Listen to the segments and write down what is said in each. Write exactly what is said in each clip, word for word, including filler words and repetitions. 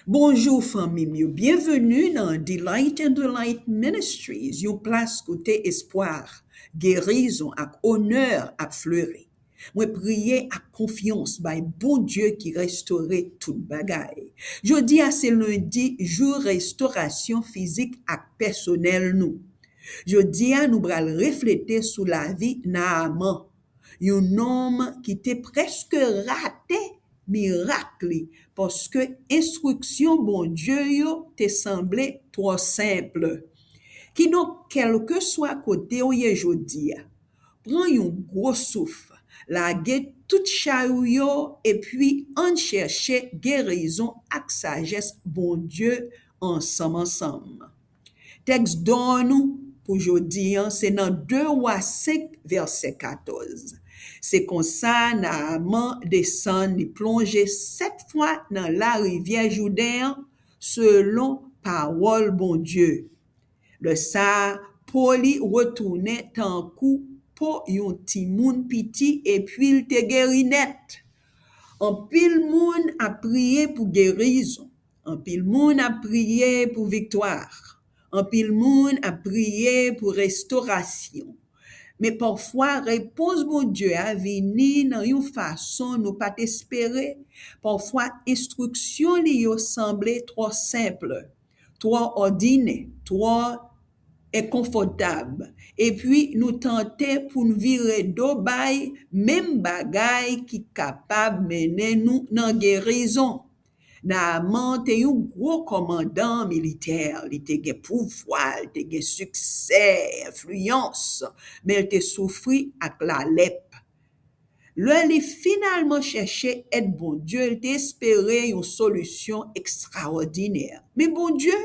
Bonjou fanmi m yo, byenveni nan Delight in the Light Ministries, yon plas kote espwa, gerizon ak onè ap fleri. Mwen priye ak konfyans bay Bondye ki restore tout bagay. Jodi a se lendi, jou restorasyon fizik ak pèsonèl nou. Jodi a nou pral reflete sou lavi Naaman, yon nonm ki te prèske rate mirak li paske enstriksyon Bondye yo te sanble twò senp. Kidonk, kèlkeswa kote w ye jodi a, pran yon gwo souf, lage tout chay ou yo, epi ann chèche gerizon ak sajès Bondye ansanm ansanm. Tèks don nou pou jodi a se nan de Wa senk, vèsè katòz. Se konsa Naaman desann, li plonje sèt fwa nan larivyè Jouden an, selon pawòl Bondye. Lè sa a, po li retounen tankou po yon timoun piti, epi l te geri nèt. Anpil moun ap priye pou gerizon. Anpil moun ap priye pou viktwa. Anpil moun ap priye pou restorasyon. Men pafwa, repons Bondye a vini nan yon fason nou pa t espere. Pafwa, enstriksyon li yo sanble twò senp, twò òdinè, twò enkonfòtab. Epi, nou tante pou n vire do bay menm bagay ki kapab mennen nou nan gerizon. Naaman te yon gwo kòmandan militè, li te gen pouvwa, li te gen siksè, enfliyans, men li te soufri ak lalèp. Lè li finalman chèche èd Bondye, li te espere yon solisyon ekstraòdinè. Men Bondye,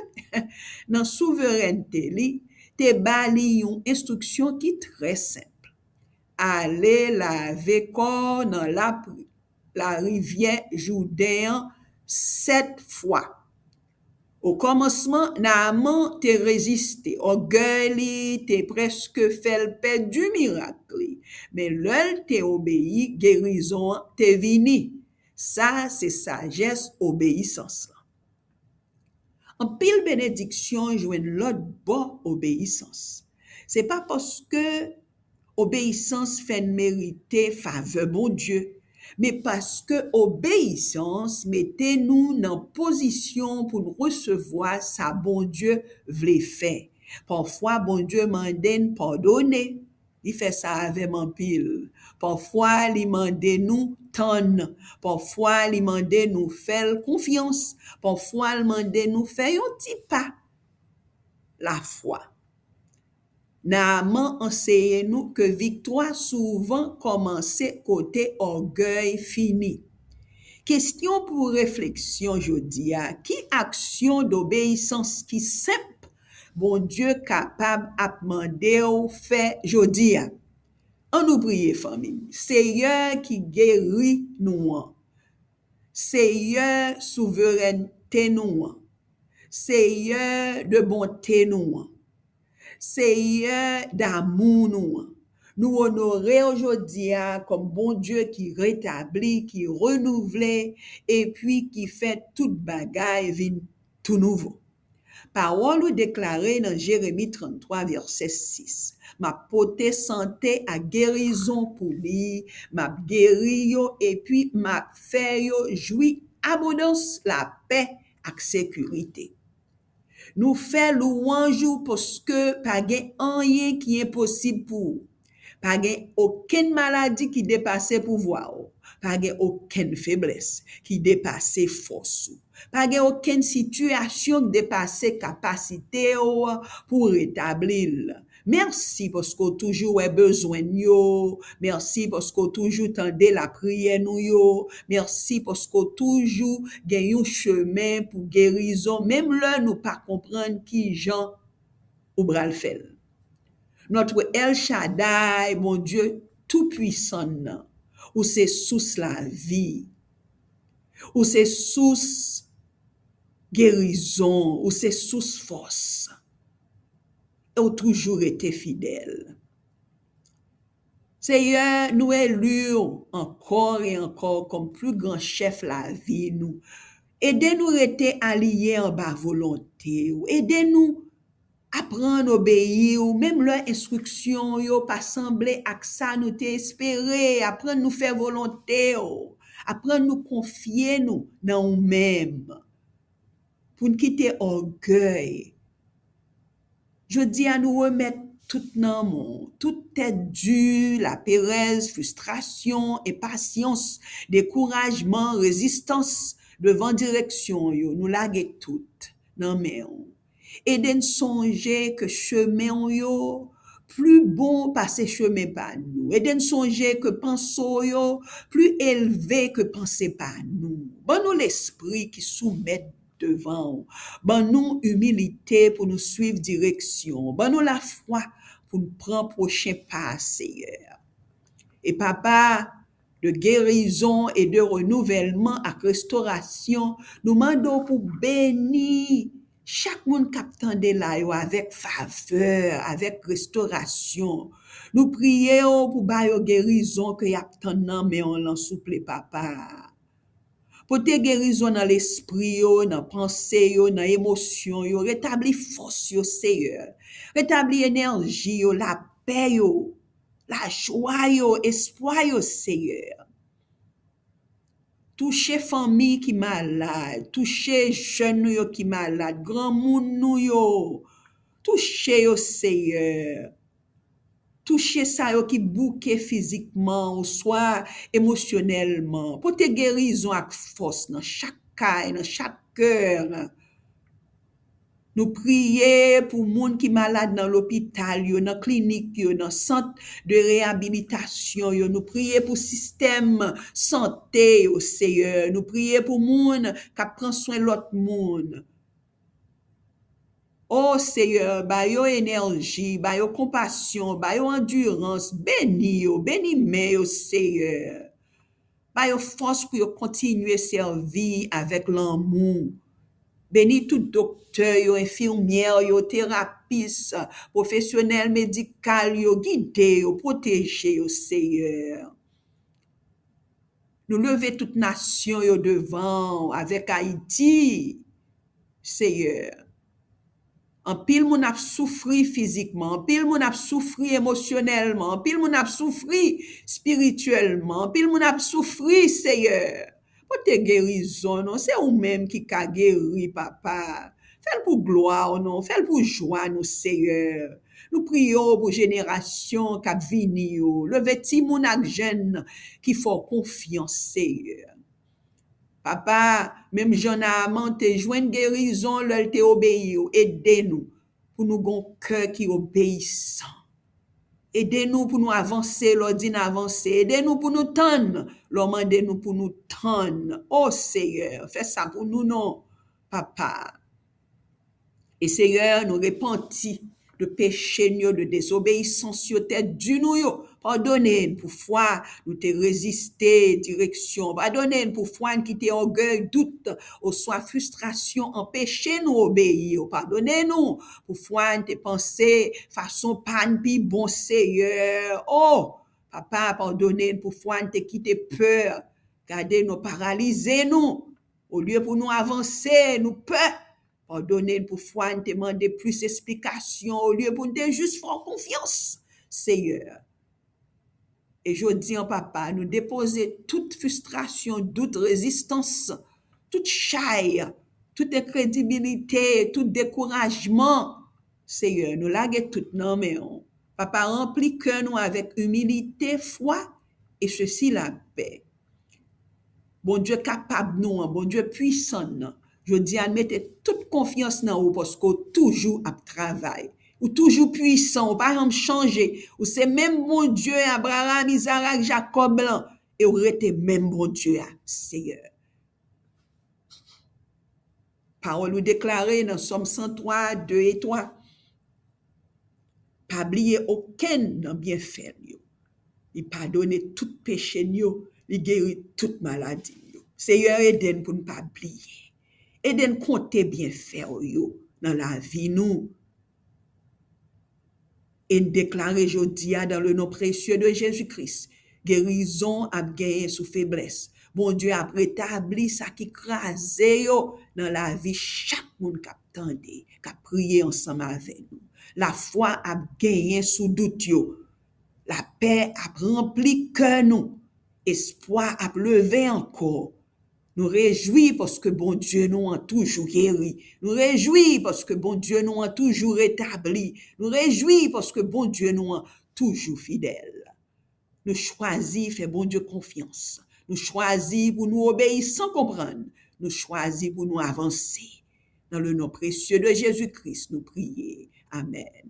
nan souverènte li, te ba li yon enstriksyon ki trè senp. Ale lave kò w nan lapri, larivyè Jouden an sèt fwa. Okòmansman, Naaman te reziste. Ògèy li te prèske fè l pèdi mirak li. Men lè l te obeyi, gerizon an te vini. Sa se sajès obeyisans lan. Anpil benediksyon jwenn lòt bò obeyisans. Se pa paske obeyisans fè n merite favè Bondye, men paske obeyisans mete nou nan pozisyon pou n resevwa sa Bondye vle fè. Pafwa, Bondye mande n padone. Li fè sa avè m anpil. Pafwa, li mande nou tann. Pafwa, li mande nou fè l konfyans. Pafwa, l mande nou fè yon ti pa lafwa. Naaman anseye nou ke viktwa souvan kòmanse kote ògèy fini. Kesyon pou refleksyon jodi a, ki aksyon dobeyisans ki senp Bondye kapab ap mande w fè jodi a? Ann nou priye, fanmi m. Seyè ki geri nou an, Seyè souverènte nou an, Seyè de bonte nou an, Seyè damou nou an, nou onore w jodi a kòm Bondye ki retabli, ki renouvle, epi ki fè tout bagay vin tou nouvo. Pawòl ou deklare nan Jeremi tranntwa, vèsè sis, "M ap pote sante ak gerizon pou li, m ap geri yo epi m ap fè yo jwi abondans, lapè ak sekirite." Nou fè lwanj ou paske pa gen anyen ki enposib pou ou. Pa gen okenn maladi ki depase pouvwa w. Pa gen okenn feblès ki depase fòs ou. Pa gen okenn sitiyasyon ki depase kapasite w pou w retabli l. Mèsi paske w toujou wè bezwen n yo. Mèsi paske w toujou tande lapriyè nou yo. Mèsi paske w toujou gen yon chemen pou gerizon, menm lè nou pa konprann kijan ou pral fè l. Notre El Shaddai, Bondye toupwisan nan, ou se sous lavi, ou se sous gerizon, ou se sous fòs. E w toujou rete fidèl. Seyè, nou eli w ankò e ankò kòm pli gran chèf lavi nou. Ede nou rete aliyen anba volonte w. Ede nou aprann obeyi w, menm lè enstriksyon yo pa sanble ak sa nou te espere. Aprann nou fè volonte w. Aprann nou konfye nou nan ou menm. Pou n kite ògèy. Jodi a, nou remèt tout nan men w, tout tèt di, laperèz, fristrasyon, enpasyans, dekourajman, rezistans devan direksyon yo, nou lage tout nan men w. Ede n sonje ke chemen w yo pli bon pase chemen pa nou. Ede n sonje ke panse w yo pli elve ke panse pa nou. Ban nou lespri ki soumèt devan w. Ban nou imilite pou nou swiv direksyon w. Ban nou lafwa pou n pran pwochen pa a, Seyè. E Papa, de gerizon e de renouvèlman ak restorasyon, nou mande w pou beni chak moun k ap tande la yo avèk favè, avèk restorasyon. Nou priye w pou ba yo gerizon ke y ap tann nan men w lan, souple, Papa. Pote gerizon nan lespri yo, nan panse yo, nan emosyon yo. Retabli fòs yo, Seyè. Retabli enèji yo, lapè yo, lajwa yo, espwa yo, Seyè. Touche fanmi ki malad, touche jèn nou yo ki malad, granmoun nou yo. Touche yo, Seyè. Touche sa yo ki bouke fizikman oswa emosyonèlman. Pote gerizon ak fòs nan chak kay, nan chak kè. Nou priye pou moun ki malad nan lopital yo, nan klinik yo, nan sant de reyabilitasyon yo. Nou priye pou sistèm sante yo, Seyè. Nou priye pou moun k ap pran swen lòt moun. O Seyè, ba yo enèji, ba yo konpasyon, ba yo andirans, beni yo, beni men yo, Seyè. Ba yo fòs pou yo kontinye sèvi avèk lanmou. Beni tout doktè yo, enfimyè yo, terapis, pwofesyonèl medikal yo, gide yo, pwoteje yo, Seyè. Nou leve tout nasyon yo devan w, avèk Ayiti, Seyè. Anpil moun ap soufri fizikman, anpil moun ap soufri emosyonèlman, anpil moun ap soufri espirityèlman, anpil moun ap soufri, Seyè. Pote gerizon, non, se ou menm ki ka geri, Papa. Fè l pou glwa w, non, fè l pou jwa nou, Seyè. Nou priye w pou jenerasyon k ap vini yo. Leve timoun ak jèn ki fè w konfyans, Seyè. Papa, menm jan Naaman te jwenn gerizon lè l te obeyi w, ede nou pou nou gon kè ki obeyisan. Ede nou pou nou avanse lè w di n avanse. Ede nou pou nou tann lè w mande nou pou nou tann. O Seyè, fè sa pou nou non, Papa. E Seyè, nou repanti de peche n yo, de dezobeyisans yo, tèt di nou yo. Padone n pou fwa nou te reziste direksyon. Padone n pou fwa n kite ògèy, dout, oswa fristrasyon anpeche nou obeyi w. Padone nou pou fwa n te panse fason pa n pi bon, Seyè. O, Papa, padone n pou fwa n te kite pè gade nou, paralize nou. Olye pou nou avanse, nou pè. Padone n pou fwa n te mande plis esplikasyon olye pou n te jis fè w konfyans, Seyè. E jodi an, Papa, nou depoze tout fristrasyon, dout, rezistans, tout chay, tout enkredibilite, tout dekourajman. Seyè, nou lage tout nan men w. Papa, ranpli kè nou avèk imilite, fwa, e sesi lapè. Bondye kapab nou an, Bondye pwisan nan, jodi a n mete tout konfyans nan ou paske w toujou ap travay. Ou toujou pwisan, ou pa janm chanje. Ou se menm Bondye Abraram, Izarak, Jakòb lan, e w rete menm Bondye a, Seyè. Pawòl ou deklare nan Sòm san twa, de e twa, pa bliye okenn nan byenfè l yo. Li padone tout peche n yo, li geri tout maladi n yo. Seyè, ede n pou n pa bliye. Ede n konte byenfè w yo nan lavi nou. E n deklare jodi a, dans le nom précieux de Jésus-Christ, gerizon ap genyen sou feblès, Bondye ap retabli sa ki kraze yo nan lavi chak moun k ap tande, k ap priye ansanm avè nou. Lafwa ap genyen sou dout yo. Lapè ap ranpli kè nou. Espwa ap leve ankò. Nou rejwi paske Bondye nou an toujou geri. Nou rejwi paske Bondye nou an toujou retabli. Nou rejwi paske Bondye nou an toujou fidèl. Nou chwazi fè Bondye konfyans. Nou chwazi pou nou obeyi san konprann. Nou chwazi pou nou avanse. Nan le non presye de Jezi Kris, nou priye. Amèn.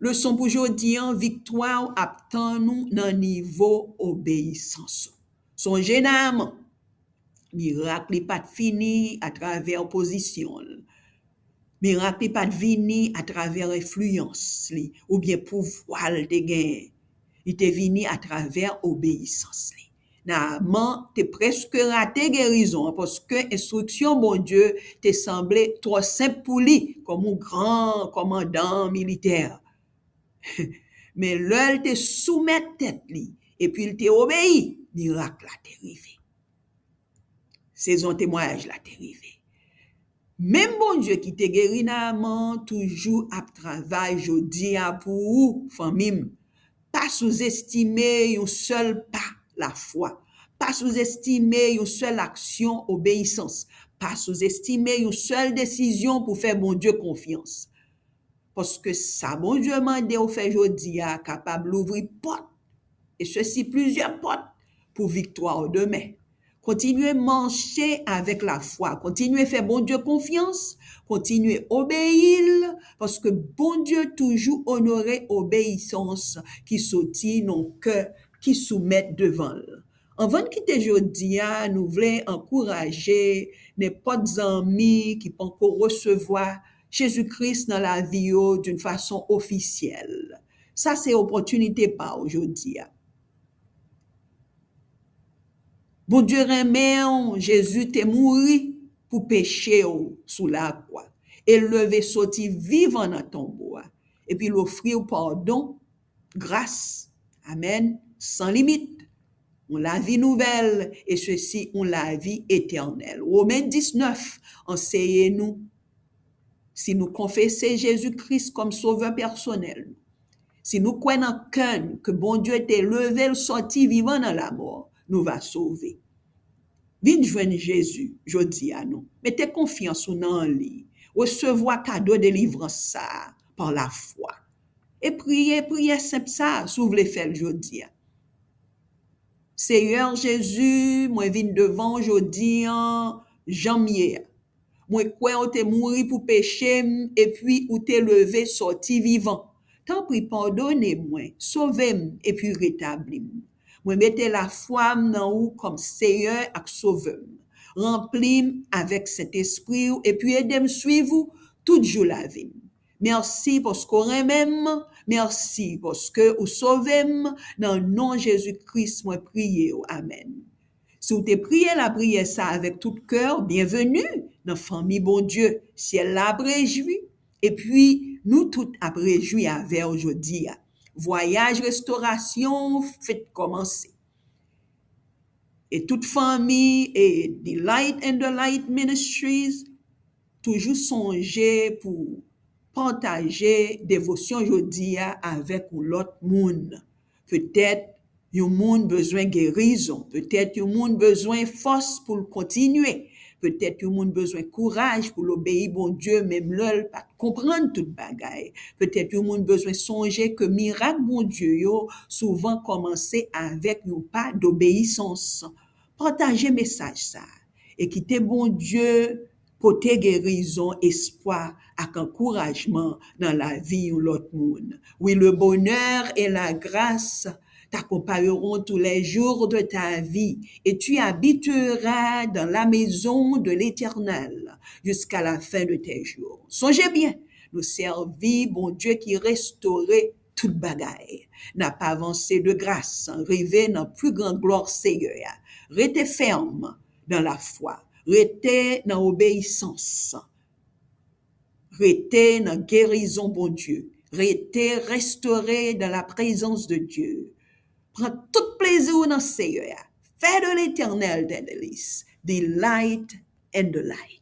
Leson pou jodi an, viktwa w ap tann ou nan nivo obeyisans ou. Sonje Naaman, mirak li pa t fini atravè pozisyon l. Mirak li pa t vini atravè enfliyans li oubyen pouvwa l te genyen. Li te vini atravè obeyisans li. Naaman te prèske rate gerizon an paske enstriksyon Bondye te sanble twò senp pou li kòm yon gran kòmandan militè. Men lè l te soumèt tèt li epi l te obeyi, mirak la te rive. Sezon temwayaj la te rive. Menm Bondye ki te geri Naaman toujou ap travay jodi a pou ou, fanmi m. Pa souzestime yon sèl pa lafwa. Pa souzestime yon sèl aksyon obeyisans. Pa souzestime yon sèl desizyon pou fè Bondye konfyans. Paske sa Bondye mande w fè jodi a kapab louvri pòt, e sesi plizyè pòt, pou viktwa w demen. Kontinye mache avèk lafwa, kontinye fè Bondye konfyans, kontinye obeyi l, paske Bondye toujou onore obeyisans ki soti nan kè ki soumèt devan l. Anvan n kite jodi a, nou vle ankouraje nenpòt zanmi ki poko resevwa Jezi Kris nan lavi yo d'une façon officielle. Sa se opòtinite pa w jodi a. Bondye renmen w, Jezi te mouri pou peche w sou lakwa. E l leve soti vivan nan tonbo a. Epi l ofri w padon, gras, amèn, san limit. Yon lavi nouvèl, e sesi yon lavi etènèl. Women diznèf anseye nou, si nou konfese Jezi Kris kòm Sovè pèsonèl nou, si nou kwè nan kè n ke Bondye te leve l sòti vivan nan lamò, nou va sove. Vin jwenn Jezi jodi a non. Mete konfyans ou nan li. Resevwa kado delivrans sa a pa lafwa. E priye priyè senp sa a si w vle fè l jodi a. Seyè Jezi, mwen vin devan w jodi an jan m ye a. Mwen kwè w te mouri pou peche m epi ou te leve sòti vivan. Tanpri padone mwen, sove m epi retabli m. Mwen mete lafwa m nan ou kòm Seyè ak Sovè m. Ranpli m avèk Sentespri w epi ede m swiv ou tout jou lavi m. Mèsi paske w renmen m. Mèsi paske ou sove m. Nan non Jezi Kris mwen priye w. Amèn. Si w te priye lapriyè sa avèk tout kè w, byenveni nan fanmi Bondye. Syèl la ap rejwi, epi nou tout ap rejwi avè w jodi a. Vwayaj restorasyon w fèk kòmanse. E tout fanmi e Delight in the Light Ministries, toujou sonje pou pataje devosyon jodi a avèk yon lòt moun. Petèt yon moun bezwen gerizon, petèt yon moun bezwen fòs pou l kontinye, petèt yon moun bezwen kouraj pou l obeyi Bondye menm lè l pa t konprann tout bagay. Petèt yon moun bezwen sonje ke mirak Bondye yo souvan kòmanse avèk yon pa dobeyisans. Pataje mesaj sa a e kite Bondye pote gerizon, espwa ak ankourajman nan lavi yon lòt moun. Wi, le bonheur et la grâce t'accompagneront tous les jours de ta vie, et tu habiteras dans la maison de l'Éternel jusqu'à la fin de tes jours. Sonje byen, nou sèvi Bondye ki restore tout bagay. N ap avanse de gras, rive nan pli gran glwa Seyè a. Rete fèm nan lafwa, rete nan obeyisans, rete nan gerizon Bondye, rete restore dans la présence de Dieu. Pran tout plezi w nan Seyè a. Fais de l'Éternel tes délices, delight in the light.